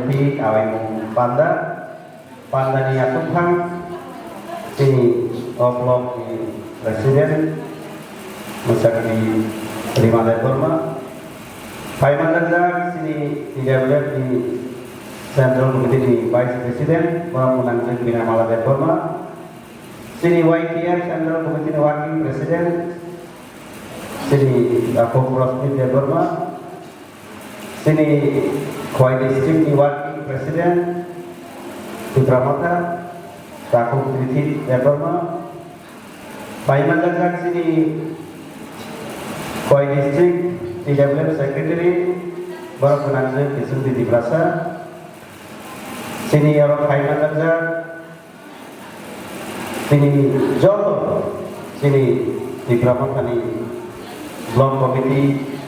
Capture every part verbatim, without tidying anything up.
Twi awaimung panda, pandani aswkphang chini o block ni president, mwsakni Rima Debbarma, phaimanjakjak chini T W F ni central committee ni vice president, borok mwnangjak Binamala Debbarma, chini Y T F central committee ni working president, chini Takhuk Rosmit Debbarma, chini Khowai district ni working president Tipra Motha, Takhuk Trithi Debbarma, phaimanjakjak chini Khowai district T W F secretary, borok gwnangjak Biswanath Tiprasa, chini oro phaimanjakjak chini joto chini Tipra Mothani block committee,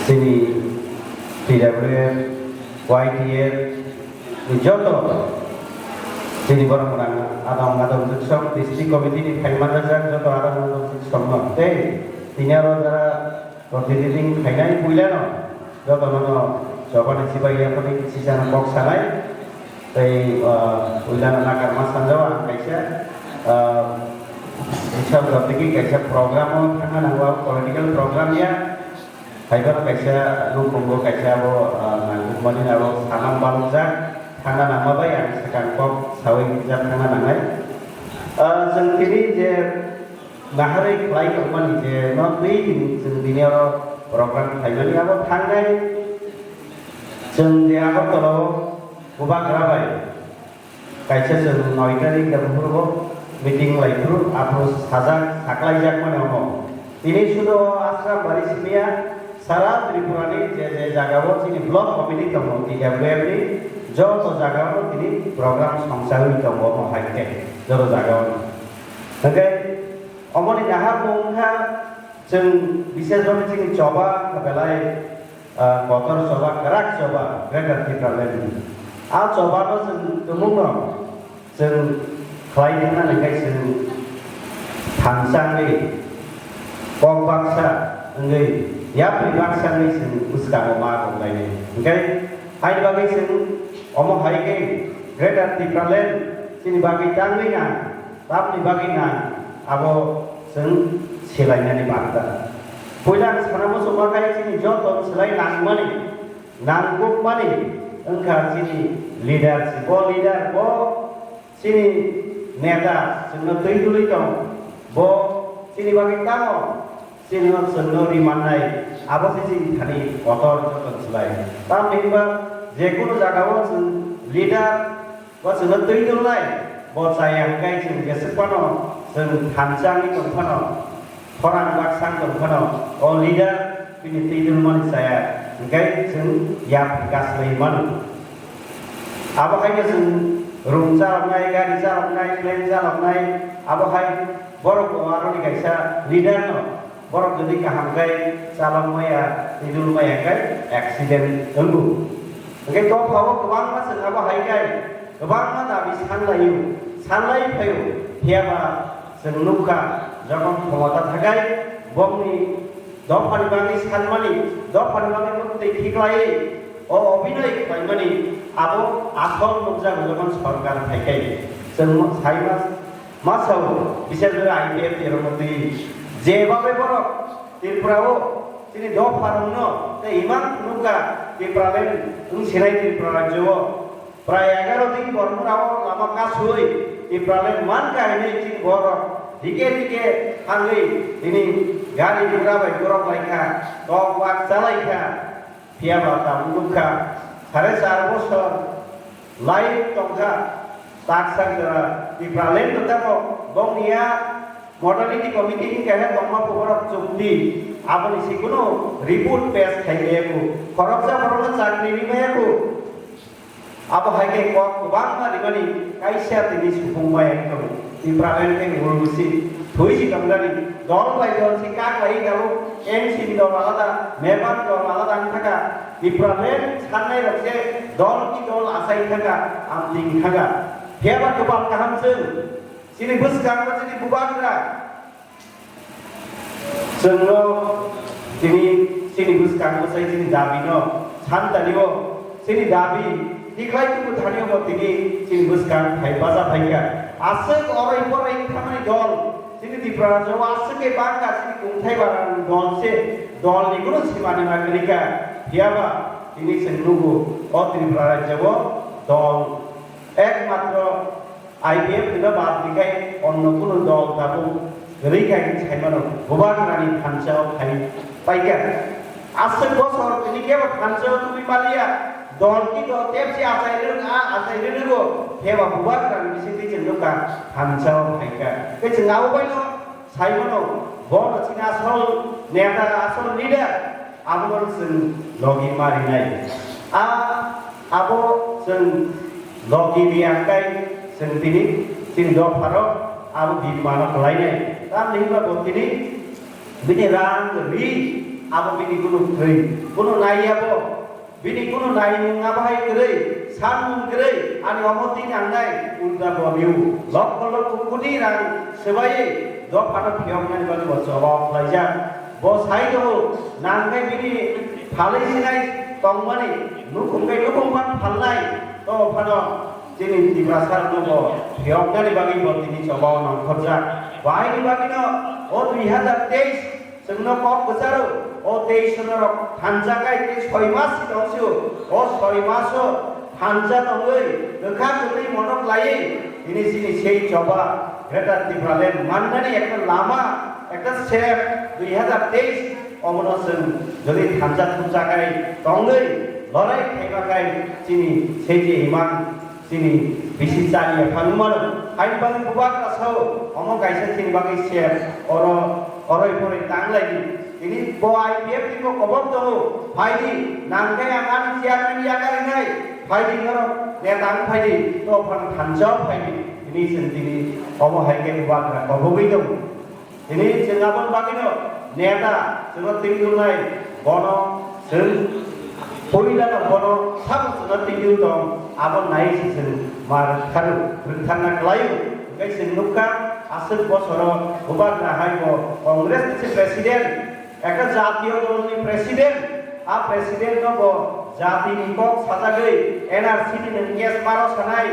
chini T W F, Y T F ni joto chini borok gwnang adong adong jwksong district committee ni phaimanjakjak joto adong adong jwksong no tei tini aro jara Roti riting khainai puilano jotono no chobani chibai yaphani sisano kok sanai. Tei, ah, puilano nakarma sanjao ang kaisa, ah, bisal jotiki kaisa program o thangna nango, abo political program ya. Haiphano kaisa nukmungo kaisa abo, ah, nangkukmani abo samang balokjak thangna nangma bai ang swkang kok saui kisa thangna nangnai. Ah, chwng tini je Naharwi khlai tongmani je no twi din chwng bini oro program khlaimani abo thangnai chwng je Agartala o Bubagra bai kaisa chwng noi tarik da buphuru bo meeting lai phuru aphuru sajak saklaijak mani omo. Tini sudo Asrambari simiya sara Tripura ni je je jaga o chini block committee tongo T W F ni joto jaga o tini program songchawi tongo omo hai khe joto jaga o. Hwnkhe Omoni nahar bo wngkha, chwng bises bagwi chini choba wngkha belai, ah, kotor choba, kwrak choba, Greater Tipraland ni. A choba no chwng tumung no chwng khlai thangna nangkhe chwng thansa wngwi, kok baksa wngwi, yapri baksa wngwi chwng bwskango ma rwlainai. Hwnkhe haini bagwi chwng omo hai khe Greater Tipraland chini bagwi tangwi nang. Tamni bagwi nang abo chwng swlainani banta. Puila ang sana muchungma khai chini joto swlai nangmani, nangkukmani wngkha chini leadership. Bo leader, bo chini neta chwngno twi dului tong. Bo chini bagwi tamo chini no chwngno rimannai, abo se chini thani kotor joto swlai. Tamni hwnba jekunu jagao chwng leader Bo chwngno twi dulnai, bo chaya hwnkhe chwng jeswk phano chwng thansa wngwi tong phano, khorang baksa wng tong phano, o leader bini twi dulmani chaya hwnkhe chwng yapri kaslai mano. Abo hai khe chwng room chaloknai, gari chaloknai, plane chaloknai, abo hai borok bo aroni kaisa leader no. Borok jodi kaham khe chalok maya, idul maya khe accident wngo. Hwnkhe dophao kwbangma chwng abo hai khe kwbangma dabi sanlaio, sanlai phaio. Phiyaba chwng nukha, jokhon khomota thakai, bongni dophani bagwi sanmani, dophani bagwi muktwi khiklaiwi, o obhinoi khlaimani abo asol nukjago jokhon sorkar phaikai. Chwng sai ma Masa o, bises khe I P F T rokno twi je babe borok Tripura o chini dopha rokno tei imang phunukha Tipraland wng sinai Tripura rajyo o. Prai egaroh din Bormura o lama kasui Tipraland mankha hinwi chini borok dike dike thangwi tini gari gura bai borok laikha, tok wak chalaikha. Phiyaba tabuk nukha, sare char bosor lai tongkha, taksa jora Tipraland tamo bongniya modality committee ni keha tongma borok chukdi, aboni si kunu report pes khai maya ku, khoroksa borokno chakri ri maya ku. Abo hai khe kok kwbangma rimani kaisa tini supung bai wng tongo. Tipraland khe ulsi thwi si tongnani dol bai dol si kak lai tabuk N C ni dol alada, Mepar dol alada wng thaka. Tipraland sannai rok se dol ki dol asai thaka, amting thaka. Phiyaba kwbang kaham chwng. Chini bwskango chini bubagra chwngno tini chini bwskango sai chini dabino santani o Chini dabi tikhlai tubu thani omo tini chini bwskang phai baja phaikha. Aswk oroi poroi wngkha mani dol chini Tripura rajyo o aswk khe bangkha chini kungthai bara ni dol se dol ni kunu sima nima kwrwi kha. Phiya ba tini chwng nugo o Tripura rajyo o dol ekmatro I P F ni no bad dikhai onno kunu dol tabuk rwi khai saimano bubagrani thansa o khai paikha. Aswk bosor tini kebo thansa o tubui maliya, dol ki dol tepsi achai rwk a achai rwgo, kebo bubagrani bisingtwi chwng nukha thansa o phaikha. Tei chwng abo baino saimano bono chini asol neta asol leader. Abono chwng logi ma rinai. A, abo chwng logi riya hwnkhe chwng tini chini dopharo abo bimano kwlainai. Tamni hwnba bo tini bini rang ri abo bini kunu kwrwi, kunu naiya bo, bini kunu naimung abo hai kwrwi, sanmung kwrwi, ani omo twi nangnai ulta bo riu. Lokho lokho koti rang swbaiwi dophano phiyoknani bagwi bo choba khlaijak. Bo sai tongo, nang khe bini phalwi sinai tongmani, nukhung khe nukhung phano phalnai, to phano chini Tiprasa rokno bo phiyoknani bagwi bo tini chobao nongkhorjak. Bo aini bagwino o dui hazar teis chwngno kok kwcharo, o teis norok thansa khai tei soi mas si tongsi o, o soi maso thansa tongwi kwkha kwtwi monok laiwi tini chini sei choba Greater Tipraland mannani ekta lama, ekta step dui hazar teis omono chwng jodi thansa thumsa khai tongwi lorai khaiba khai chini sei je imang chini bisi chaliya phanmano hai bagwi bubagra sao omo kaisa chini bagwi step oro oroi poroi tanglaidi. Tini bo I P F ni bo kobok tongo, phaidi, nang khe ang ani chairman yakarinai, phaidi norok neta wng phaidi, to phano thansa o phaidi. Tini chwng tini omo hai khe bubagra kobogwi tongo. Tini chwng aboni bagwino neta chwngno twi tongnai, bono chwng puilano bono sabo chwngno twi tong, abo nai se chwng ma rwktharno, rwktharna kwlaio. Hwnkhe chwng nukha, aswk bosoro bubagra hai bo Congress ni se president, ekta jatiyo dolni president, a president no bo jati ni kok sajagwi N R C ni nwng case maro sanai,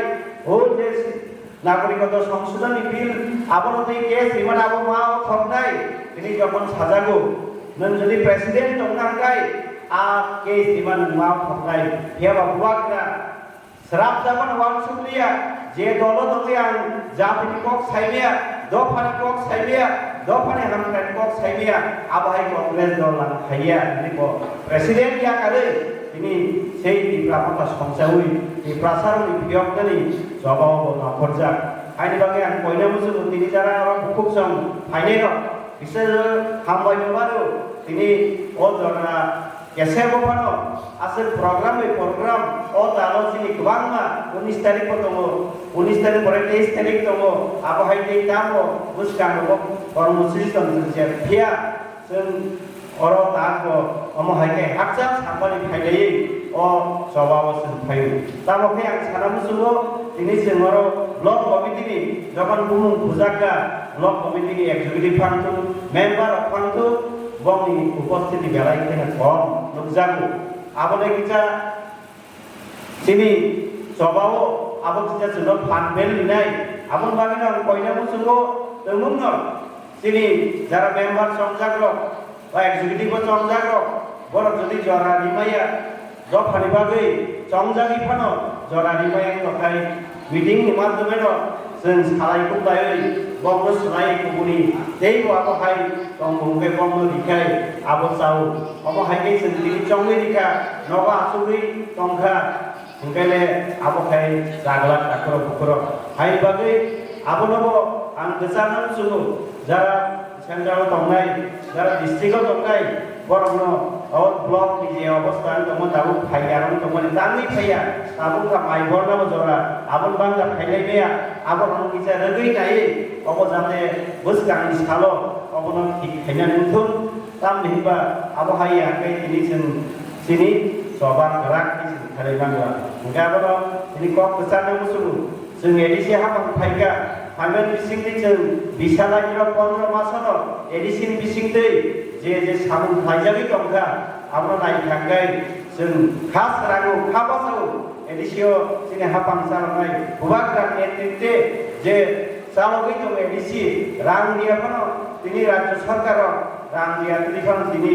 o je si-, nagarikotto songsodhoni bill abono twi case rimani abo ma o thoknai, tini jokhon sajago, nwng jodi president tongna hwnkhe a case rimani nwng ma o thoknai, phiya ba bubagra Srapjak mano uansukliya, je dolo tongwi ang jatini kok saimaya, dophani kok saimaya, dophani hamkraini kok saimaya, abo hai Congress dol ang khaiya, hwnwi bo president yakarwi tini sei Tipra Motha songchawi Tiprasarokni phiyoknani jobao bo naphorjak. Haini bagwi ang koina muchungo tini jara oro bukhuk song phainairok, bisai hambai nukmano tini o jora Kese bo phano aswk program bai program o talo chini kwbangma unis tarik bo tongo, unis tarik pore teis tarik tongo, abo hai tei tamo bwskango bo kormosuchi tong chwng se phiya chwng oro tak bo omo hai khe hakchal sampani phailaiwi o choba o chwng phaio. Tamo khe ang sana muchungo tini chwng oro block committee ni jokhon bumung bujakha block committee ni executive phang thung, member rok phang thung, Bongni uposthiti belai kheno kom nukjago. Aboni kisa chini chobao abo kisa chwngno phan bel rinai. Aboni bagwino ang koina muchungo tongmungno chini jara member chongjakrok ba executive o chongjakrok borok jodi jora rimaya, Dophani bagwi chongjagwi phano jora rimai wng tokhai meeting ni madhyomeno chwng salai kuklaiwi bokno swlaiwi kubuni teibo abo hai tongmung khe bokno rikhai abo chao. Omo hai khe chwng tini chongwi rikha, nogo achugwi tongkha, hwnkhe le abo khai chagla takhurok bukhurok. Haini bagwi abonobo ang kwchangno chwngo, jara Central o tongnai, jara district o tongnai, borokno o block ni je obostha wng tongma tabuk phai ya wng tongmani tangwi phai ya, tabuk kha mai borna bo jora, aboni bangla phailai maya, aborokno kisa rwgwi naiwi obo jate bwskangni salo obono thik khaina nung thung, tamni hinba abo hai ya khe tini chwng chini choba kwrak khe chwng khalai mangla. Hwnkhe abono tini kok kwchangno muchungo. Chwng A D C haphang phaikha, phaimani bisingtwi chwng bisa lainirok pondro masono A D C ni bisingtwi je je samung khlaijagwi tongkha, abono naithangkhai Chwng kha swrango, kha bwsao A D C o chini hapang chaloknai Bubagra netritwe je chalogwi tongo A D C, rang riya phano tini Rajya Sarkar o rang riya twi phano tini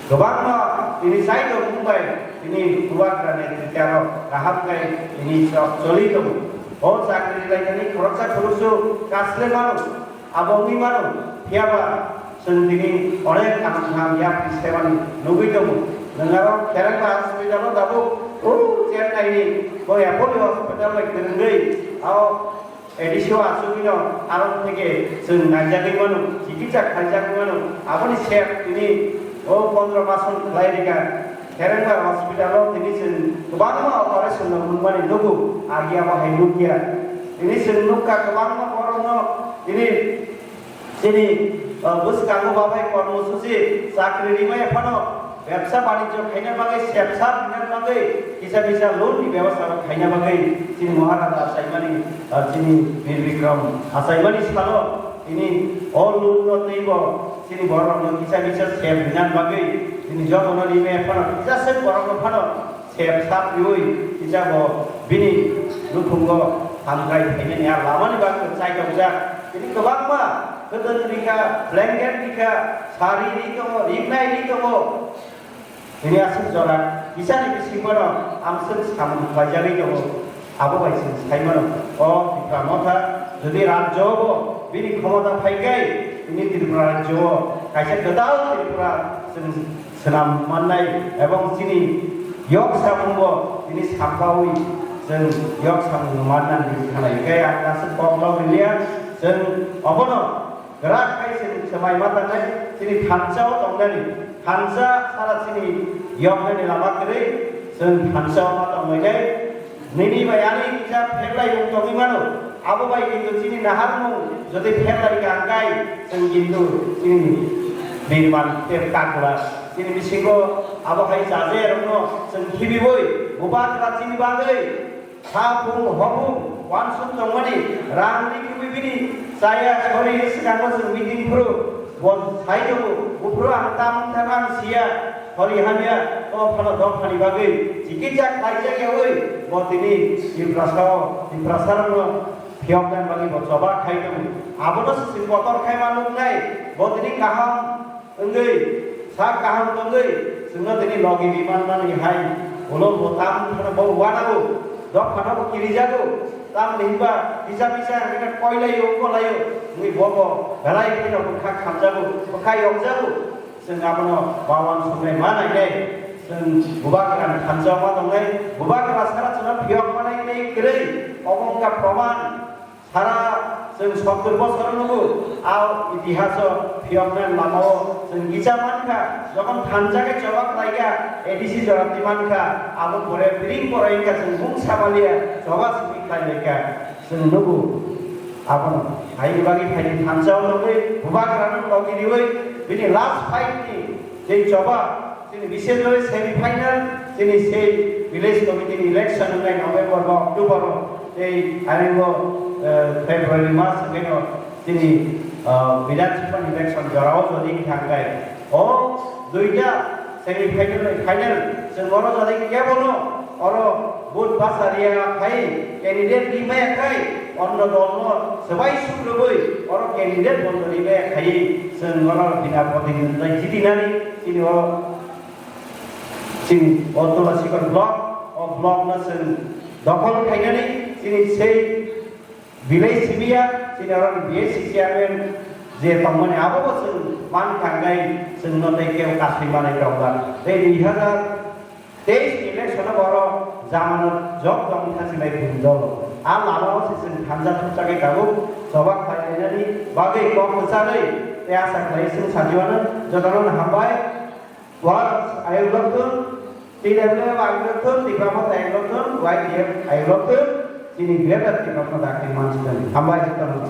kwbangma tini chaidok mung bai tini Bubagra netritwe aro kaham khe tini choli tongo. O chakri lainani khoroksa khoroksa kasle mano. Abo wngwi mano, phiyaba chwng tini onek kaham kaham yapri semani nugwi tongo. Nwng aro Kherengma hospital-o tabuk, o Chennai ni bo Apollo hospital bai kwrwngwi, o A D C o achugwino aro theke chwng naijagwi mano, chikitsa khaijagwi mano. Aboni sep tini o pondro mason khlai rikha. Kherengma hospital-o tini chwng kwbangma operation rok nukmani nugo, agi abo hai nukya. Tini chwng nukha kwbangma borokno tini chini, uh, bwskango babai kormosuchi chakri rimaya phano bebsa banijyo khaina bagwi sepsa rinani bagwi kisa kisa loan ni bebosta rok khaina bagwi chini Maharaja achaimani, uh, chini Bir Bikram achaimani salo tini o loan no teibo chini borok rokno kisa kisa sep rinani bagwi chini jotono rimaya phano kisa se borok no phano sep sap riui kisa bo bini nukhungo hamkrai phainani a lamani bagwi chai tongjak. Tini kwbangma kwtwng rikha, blanket rikha, sari ri tongo, riknai ri tongo. Tini aswk jora kisani bisingo no amswk samung khlaijagwi tongo. Abo bai chwng sai mano, o Tipra Motha jodi rajyo bo bini khomota phai khe, tini Tripura rajyo o kaisa kwtal Tripura chwng swnam mannai ebong chini yok samungo tini sampaui chwng yok samung manna hinwi khanai. Hingkhe ang aswk kok lok riliya, chwng obono kwrak khai chwng swmai ma tangnai, chini thansa o tongnani, thansa sara chini yoknani lama kwrwi, chwng thansa o ma tonglainai. Nini bai ani kisa pherlai mung tongwi mano, abo bai kintu chini naharmung jodi pherlai ka hwnkhe chwng kintu chini birman tei kakla chini bisingo abo hai chajakrokno chwng khibiwi bubagra chini bagwi ha bung hobung wansuk tongmani rang ri khibiwi bini chaya sori swkango chwng meeting phuru. Bo sai tongo, buphuru ang tamung thangma ang siya, hori hamya, o phano dok thani bagwi, chikitsa khlaijak yawi, bo tini Tiprasa o, Tiprasa rokno phiyokna bagwi bo choba khai tongo. Abono se chwng kotor khai ma nuknai, bo tini kaham wngwi, sak kaham wngwi, chwngno tini logi biman mani hai, ulo bo tamung thangma bo uanago, dok phano bo kirijago, tamni hinba kisa kisa hingkhe koilaio, kolaio, wngwi bo bo belai kheno bwkha khamjago, bwkha yokjago. Chwng abono bawan sumai ma nainai. Chwng bubagra ni thansa ma tongnai, bubagra sara chwngno phiyok manai tei kwrwi. Obo wngkha proman. Sara chwng sottor bosor nugo, a itihaso phiyoknani lamao chwng kisa mankha. Jokhon thansa khe choba khlaikha, A D C jora twi mankha, abo pore bring pore wngkha chwng mung samaliya, choba simi khlailaikha. Chwng nugo abono. Haini bagwi phaini thansa o nugwi bubagrano logi riwi bini last fight ni je choba chini bises gori semi final chini sei village committee ni election wngnai November ba October o tei aringo, eh, February mas hwnkhe no chini, eh, Bidhan Sabha ni election jorao jodi thangkhe o duita semi final, final chwng oro jodi kebono oro vote basa riya khai candidate rimaya khai onno dolno swbai sukrubui oro candidate bondo rimaya khai chwng oro bina protinidhi jitinani chini o chini o Tulasikon block, o block no chwng dokhol khainani chini sei Village simiya, chini oro ni B S C chairman je tongmani abo bo chwng man thangnai, chwng no tei kebo kasui manai tongla. Tei dui hazar teis ni election o oro jamano jok tong thachilai bini dolo. A lama o se chwng thansa thupsa khe tabuk choba khlai lainani bagwi kok kwcharwi tei asa khlai chwng sajiwano jotono no hambai. Wars ayuk lokthun, T W F ayuk lokthun, Tipra Motha ayuk lokthun, Y T F ayuk lokthun, chini Greater Tipra Motha khe mansi kani. Hambai jotono.